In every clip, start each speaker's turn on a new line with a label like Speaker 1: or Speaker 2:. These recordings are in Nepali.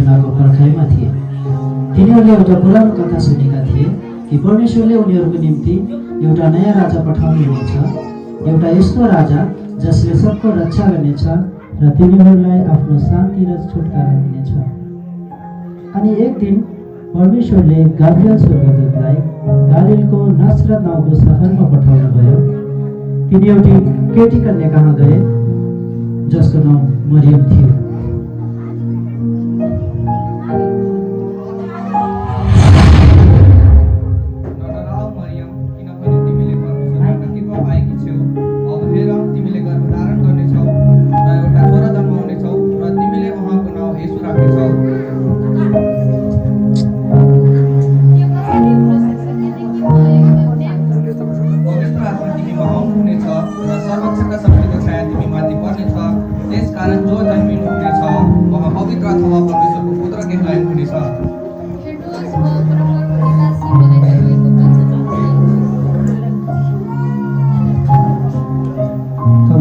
Speaker 1: घटनाको पर्खाइमा थिए। तिनीहरूले एउटा पुरानो कथा सुनेका थिए कि परमेश्वरले उनीहरूको निम्ति एउटा नयाँ राजा पठाउनु हुनेछ, एउटा यस्तो राजा जसले सबको रक्षा गर्नेछ र तिनीहरूलाई आफ्नो शान्ति र छुटकारा दिनेछ। अनि एक दिन परमेश्वरले गाब्रिएल स्वर्गदूतलाई गालिलको नासरत नाउँको सहरमा पठाउनु भयो। तिनी एउटी केटी कन्या कहाँ गए जसको नाम मरियम थियो।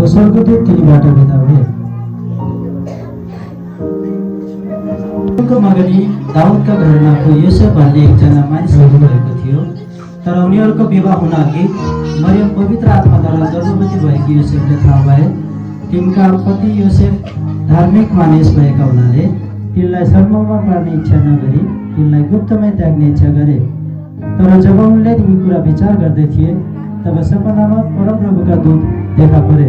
Speaker 1: स्वर्गदूत तिनीबाट बिदा भए। मगनी दाउदका घरानाको योसेफ भन्ने एकजना मानिस भएको थियो। तर उनीहरूको विवाह हुन अघि मरियम पवित्र आत्माद्वारा गर्भवती भएकी योसेफले थाहा भए। तिनका पति योसेफ धार्मिक मानिस भएका हुनाले तिनलाई शर्ममा पार्ने इच्छा नगरी तिनलाई गुप्तमै त्याग्ने इच्छा गरे। तर जब उनले यी कुरा विचार गर्दै थिए तब सपनामा परमप्रभुका दूत देखा परे।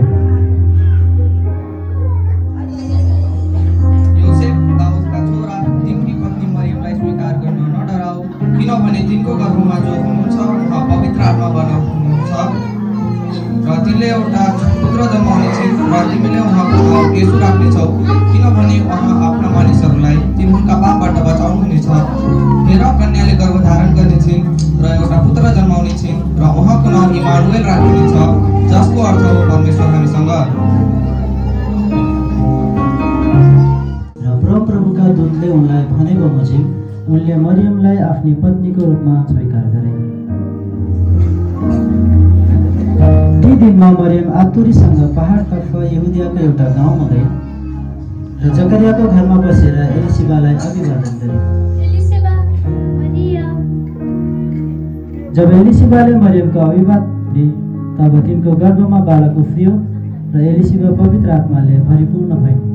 Speaker 2: किनभने तिनको गर्भमा जो हुनुहुन्छ उहाँ पवित्र आत्माबाट हुनुहुन्छ र तिनले एउटा पुत्र जन्माउने छिन् र तिमीले उहाँको नाउँ येशू राख्नेछौ, किनभने उहाँ आफ्ना मानिसहरूलाई तिनीहरूका पापबाट बचाउनुहुनेछ। हेर, कन्याले गर्भधारण गर्नेछिन् र एउटा पुत्र जन्माउने छिन् र उहाँको नाउँ इमानुएल राखिनेछ, जसको अर्थ हो परमेश्वर हामीसँग।
Speaker 1: र परमप्रभुका दूतले उनलाई भने बमोजिम उनले मरियमलाई आफ्नी पत्नीको रूपमा स्वीकार गरे। ती दिनमा मरियम आतुरीसँग पहाडतर्फ यहुदियाको एउटा गाउँमा गए र जकरियाको घरमा बसेर एलिसिबालाई अभिवादन गरे। जब एलिसिबाले मरियमको अभिवादन दिए तब तिनको गर्भमा बालक उफ्रियो र एलिसिबा पवित्र आत्माले भरिपूर्ण भइन्।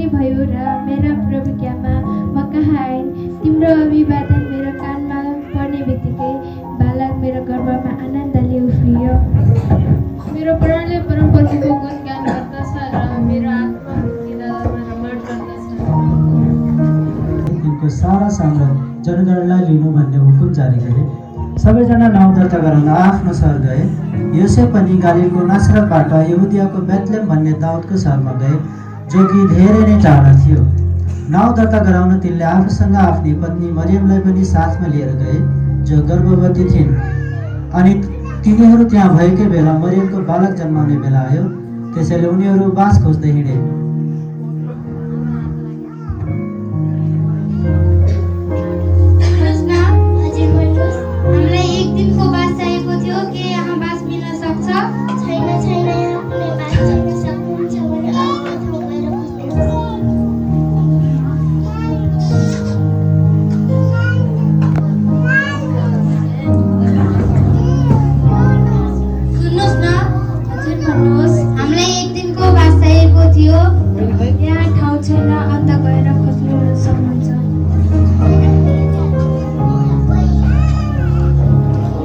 Speaker 3: भयो र मेरा प्रभुज्ञामा म कहाँ आएँ। तिम्रो अभिवादन मेरो कानमा पर्ने बित्तिकै बालक मेरो गर्भमा आनन्दले उफ्रियो।
Speaker 4: मेरो प्राणले परमप्रभुको गुणगान गर्दछ र मेरो आत्मा मुक्तिदातामा रमाइलो गर्दछ।
Speaker 1: तिनको सारा साम्राज्य जनगणलाई लिनु भन्ने हुकुम जारी गरे। सबैजना नाउँ दर्ता गराउन आफ्नो सहर गए। योसेफ पनि गालिलको नासरतबाट यहुदियाको बेथलेम भन्ने दाउदको सहरमा गए, जो कि धेरै नै टाढा थियो। नाउँ दर्ता गराउन तिनले आफूसँग आफ्नी पत्नी मरियमलाई पनि साथमा लिएर गए, जो गर्भवती थिइन्। अनि तिनीहरू त्यहाँ भएकै बेला मरियमको बालक जन्माउने बेला आयो, त्यसैले उनीहरू बास खोज्दै हिँडे।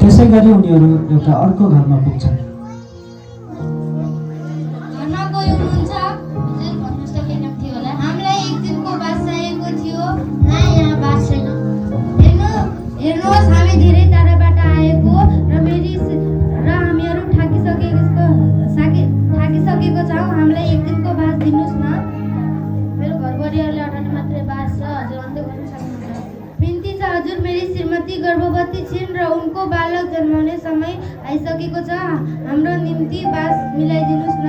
Speaker 1: त्यसै गरी उनीहरू एउटा अर्को घरमा पुग्छन्।
Speaker 3: हेर्नुहोस्, हामी धेरै टाढाबाट आएको र हामीहरू थाकिसकेको छौँ। हामीलाई एक दिनको बास दिनुहोस् न।
Speaker 4: मेरो घरपरिवारले अटाउने मात्रै बास छ, हजुर अन्त्य गर्न सक्नुहुन्छ।
Speaker 3: बिन्ती छ हजुर, मेरी श्रीमती गर्भवती छिन् र उनको बालक जन्माउने समय आइसकेको छ। हाम्रो निम्ति बास मिलाइदिनुहोस् न।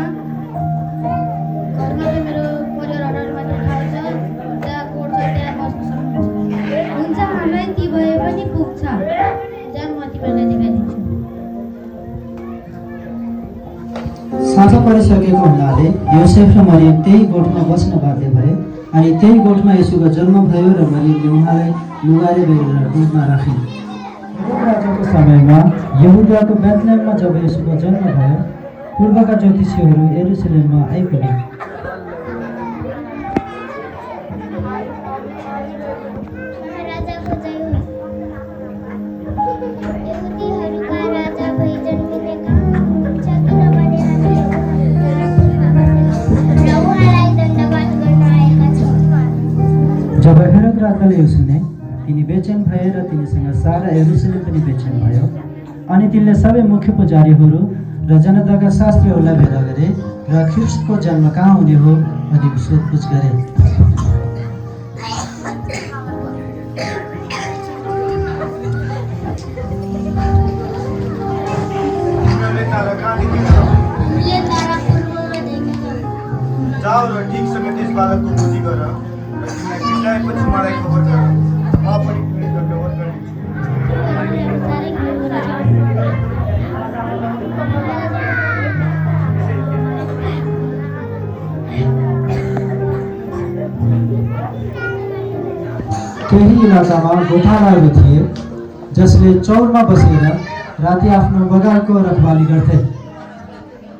Speaker 4: घरमा चाहिँ मेरो परिवार अटाउने मात्रै ठाउँ छ, त्यहाँ कोट छ, त्यहाँ बस्न सक्नुहुन्छ।
Speaker 3: हुन्छ, हामीलाई ती भए पनि पुग्छ।
Speaker 4: जानु म तिमीलाई देखाइदिन्छु।
Speaker 1: परिसकेको हुनाले योसेफ र मरियम त्यही गोठमा बस्न बाध्य भए अनि त्यही गोठमा येशूको जन्म भयो र मरियमले उहाँलाई लुगाले बेरेर दूधमा राखिन्। हेरोद राजाको समयमा यहुदियाको बेथलेहममा जब येशूको जन्म भयो, पूर्वका ज्योतिषीहरू यरुशलेममा आइपुगे।
Speaker 4: महाराजाको जय होस्। यहुदीहरूका राजा भई जन्मिएका हुनुहुन्छ, किनभने हामीले र उहाँलाई दण्डवत गर्न आएका छौँ।
Speaker 1: जब हेरोद राजाले यो सुने, तिनी बेचैन भए र तिनीसँग सारा यरुशलेम पनि बेचैन भयो। अनि तिनले सबै मुख्य पुजारीहरू र जनताका शास्त्रीहरूलाई भेला गरे र ख्रिस्टको जन्म कहाँ हुने हो भनी सोधपुछ गरे।
Speaker 4: हामीले तारा पूर्वमा देखेका
Speaker 5: जाऊ र ठिकसँग त्यस बालकको खोजी गर र तिमीलाई भेटाएपछि मलाई खबर गर। म पनि तिमीलाई दण्डवत गर्नेछु।
Speaker 4: तारै
Speaker 1: केही इलाकामा गोठालाहरू थिए जसले चौरमा बसेर राति आफ्नो बगानको रखवाली गर्थे।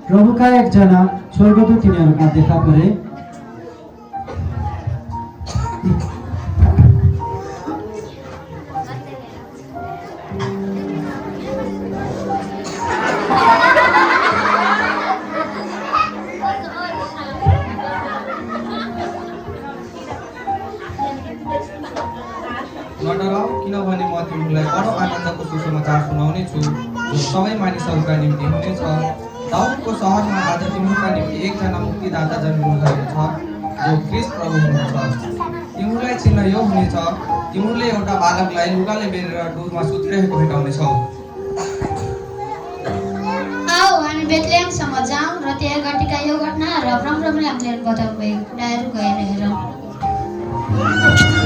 Speaker 1: प्रभुका एकजना स्वर्गदूत तिनीहरूमा देखा परे।
Speaker 2: नडराऊ, किनभने म तिमीलाई बडो आनन्दको सुसमाचार सुनाउने छु जो सबै मानिसहरूका निम्ति हुनेछ। दाउदको सहरमा आज तिमीहरूका निम्ति एकजना मुक्तिदाता जन्मिनु भएको छ, जो ख्रिस्ट प्रभु हुनुहुन्छ। तिमीहरूलाई चिन्ह यो हुनेछ, तिमीहरूले एउटा बालकलाई लुगाले बेरेर दुधमा सुतिरहेको भेटाउनेछौ।
Speaker 4: आओ हामी बेथलेहमसम्म जाउँ र त्यहाँ घटेका यो घटना र प्रभुले हामीलाई बताउनु भएको कुराहरू गएर हेरौँ।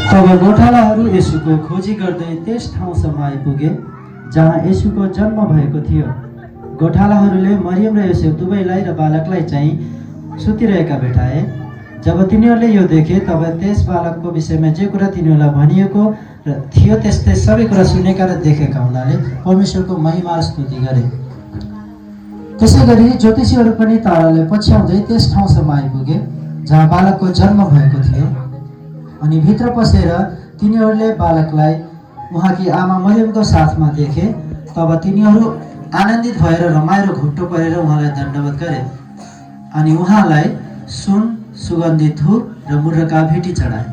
Speaker 1: तब गोठालाहरू येशूको खोजी गर्दै त्यस ठाउँसम्म आइपुगे जहाँ येशूको जन्म भएको थियो। गोठालाहरूले मरियम र योसेफ दुवैलाई र बालकलाई चाहिँ सुतिरहेका भेटाए। जब तिनीहरूले यो देखे तब त्यस बालकको विषयमा जे कुरा तिनीहरूलाई भनिएको र थियो त्यस्तै सबै कुरा सुनेका र देखेका हुनाले परमेश्वरको महिमा र स्तुति गरे। त्यसै गरी ज्योतिषीहरू पनि तारालाई पछ्याउँदै त्यस ठाउँसम्म आइपुगे जहाँ बालकको जन्म भएको थियो। अनि भित्र पसेर तिनीहरूले बालकलाई उहाँकी आमा मरियमको साथमा देखे। तब तिनीहरू आनन्दित भएर रमाइलो घुट्टो परेर उहाँलाई दण्डवत गरे अनि उहाँलाई सुन, सुगन्धित धूप र मुर्रका भेटी चढाए।